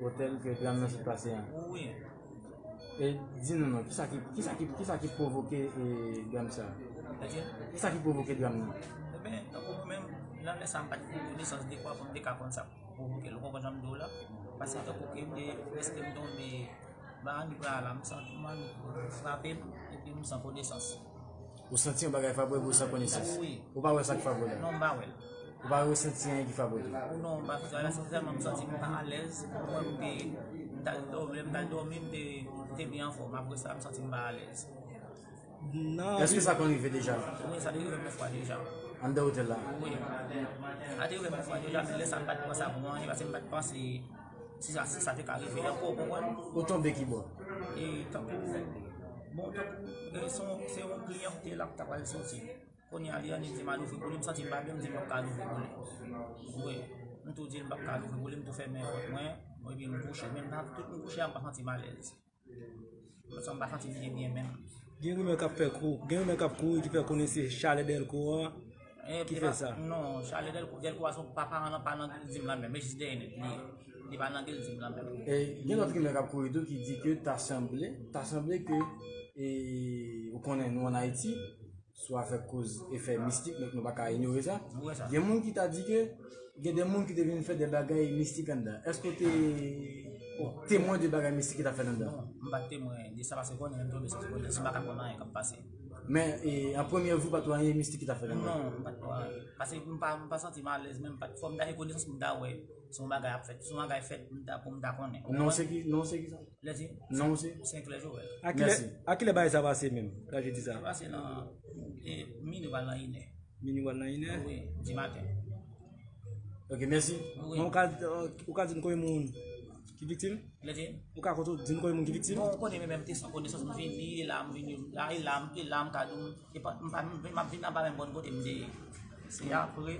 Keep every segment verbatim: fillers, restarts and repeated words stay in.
Otèl ke dram nan sot pase an. Wi. E di nou non, kisa ki, kisa ki, kisa ki pwovoke, e, dram sa? Kisa ki pwovoke dram nan? Ebyen, tankou mwen menm, nan lè sa m pa t gen konesans dekwa pou m te ka konn sa k pwovoke l. Ou konprann jan m di w la? Paske tankou ke m te, lèske m tonbe, ba annik la, m santi m annik frape m, epi m san konesans. Ou santi yon bagay frape w epi w san konesans? Wi. Ou pa wè sa k frape w la? Non, m pa wè l. Ou pa resanti anyen ki frape w tou? Non, m pa santi anyen, se sèlman m santi m pa alèz. Mwen, m te, m t al dòmi, m t al dòmi, m te, m te byen anfòm. Apre sa, m santi m pa alèz. Èske sa konn rive deja? Wi, sa te rive m yon fwa deja. Anndan otèl la? Wi. Sa te rive m yon fwa deja, men lè sa m pa t pran sa pou anyen, paske m pa t panse si sa, si sa te ka rive ankò, ou konprann? Ou tonbe ki bò? E tankou, bon, tankou, e se yon, se yon kliyan ki te la, ki ta pral soti. Kounye a, li annik di m al ouvri pou li, m santi m pa byen, m di m p ap ka al ouvri pou li. Wi, m tou di l m p ap ka al ouvri pou li, m tou fèmen pòt mwen, epi m kouche. Men m pa, tout m kouche a, m pa santi m alèz. M pa santi m byen, byen menm. Gen rimè k ap fè kou, gen rimè k ap kouri ki fè konnen se chalè Dèlko an ki fè sa. Non, chalè Dèlko, Dèlko a se pa, pa nan, pa nan gildi m lan menm, men jis dèyè nèt li ye. Li pa nan gildi m lan menm. E gen lòt rimè k ap kouri tou ki di ke ta sanble, ta sanble ke, e, ou konnen nou ann Ayiti, sou afè koz efè mistik, donk nou pa ka inyore sa. Gen moun ki ta di ke gen de moun ki te vin fè de bagay mistik anndan. Èske w te temwen de bagay mistik ki t ap fèt anndan? Non, m pa t temwen de sa, paske konnen lè m tonbe sa, se konnen, se m pa ka konn anyen k ap pase. Men, e, an premye vi, w pa t wè anyen mistik ki t ap fèt anndan? Non, m pa t wè anyen. Paske m pa, m pa santi m alèz, men m pa t, fò m ta gen konesans pou m ta wè si yon bagay ap fèt. Si yon bagay fèt, pou m ta, pou m ta konnen. Non, se ki, non, se ki sa? Lè di? Non, se? Senkle Joel. A kilè, a kilè bagay sa pase menm? Sa je di sa. Sa pase nan, e, minwi pral nan inè. Minwi pral nan inè? Wi, di maten. Ok, mèsi. Wi. Men ou ka, ou ka di n konbyen moun ki viktim? Lè di? Ou ka konn di n konbyen moun ki viktim? Bon, ou konnen, men menm te san konesans, m vini, e la, m vini, la, e la, e la, m ka di w, e pa, m pa, m, m ap vin anba menm bòn kote m te ye. Se apre,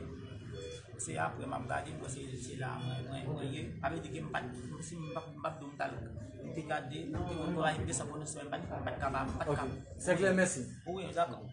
se apre m ap gade, m wè se, se la mwen, mwen, mwen ye. Sa vle di ke m pa t, si m pa, m pa t di w m t al, m te gade, m te konn konn m te san konesans, m pa t, m pa t kapab, m pa t kapab. Ok. Se klè, mèsi. Wi, dakò.